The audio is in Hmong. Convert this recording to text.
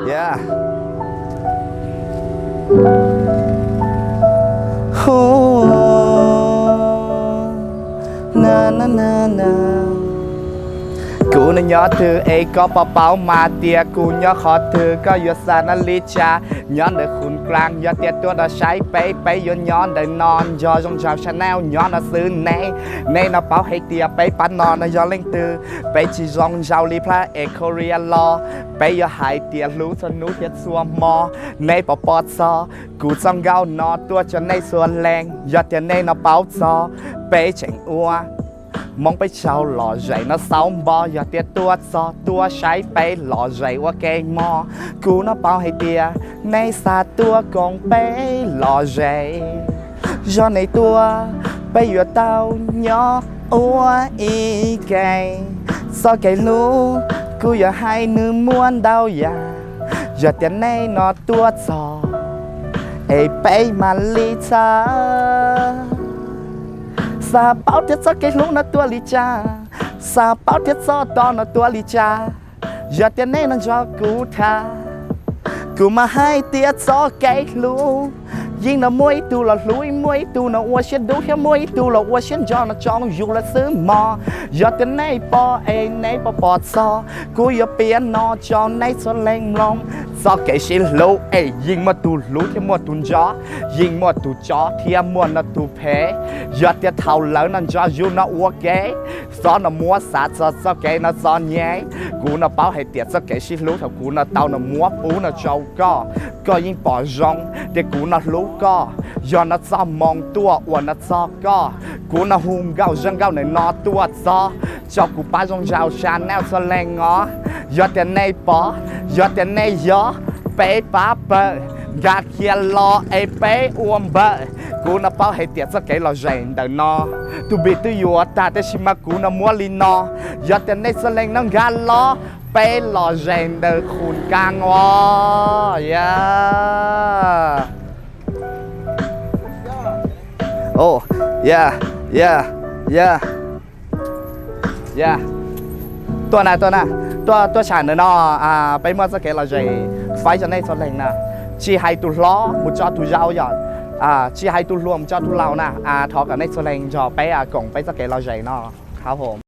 Yeah. Hu, na, na, na, na. Kuv nyob twg es koj puas paub mas tias kuv nyob qhov twg, koj yuav xav nyob li cas nyob ntawm Khun Klang? Yog tias tuaj nrog saib peb, peb yuav nyob ntawm no, nco zoo nraug Chanel nyob no xwb ne. Nej no paub hais tias peb pab no no yog leej twg? Peb tsis zoo nraug li Plab Es Korea los. Peb yuav hais tias hlub txhua hnub thiab txhua hmo. Nej puas pom txog kuv txoj nkauj no tuaj rau nej txhua leej? Yog tias nej no paub txog, peb tseem ua Hmoob peb caug lom zem no xaub npo. Yog tias tuaj txog tuaj saib peb lom zem ua ke mog. Kuv no paub hais tias nej xav tuaj koom peb lom zem. Yog nej tuaj, peb yuav tau nyob ua ib ke. Txoj kev hlub kuv yuav hais nws muaj ntau yam. Yog tias nej no tuaj txog es peb mam li txhawb. Xav paub tias txoj kev hlub no tuaj li cas, xav paub tias txoj tos no tuaj li cas. Yog tias nej no nrog kuv tham, kuv mam hais tias txoj kev hlub yeej no muaj ib tug los hlub, muaj ib tug no ua siab dub thiab muaj ib tug los ua siab ntso no tsoo yus lawm xwb mog. Yog tias nej pom es nej puas pom txog, kuv yuav piav no rau nej txhua leej mloog. Txoj kev sib hlub es yeej muaj tus hlub thiab muaj tus ntso, yeej muaj tus tso thiab muaj no tus phem. Yog tias thaum lawv no nrog yus no ua ke, txhob no muab xav txog txoj kev no txom nyem. Kuv no paub hais tias txoj kev sib hlub thaum kuv no tau no muab pub no rau koj, koj yeej pom zoo tias kuv no hlub koj. Yog no txoj moo tuaj ua no txog koj, kuv no hu nkauj zaj nkauj ntawm no tuaj txog rau kuv pab zoo nraug Chanel txhua leej os. Yog tias nej pom, yog tias nej yog, peb pab pawg nkag kiag los es peb ua npawg. Kuv no paub hais tias txoj kev lom zem ntawm no, tus npis twb yuav tag tab sis mas kuv no muab li no. Yog tias nej txhua leej no nkag los, peb lom zem ntawm Khun Klang os. Yeah. Oh, yeah, yeah, yeah. Yeah. Tuaj na, tuaj na, tuaj, tuaj sam ntawm no, peb muaj txoj kev lom zem faib rau nej txhua leej na. Tsis hais tus hlob mus txog tus yau yom, tsis hais tus hluas mus txog tus laus na, thov kom nej txhua leej nrog peb koom peb txoj kev lom zem no. Khab hom.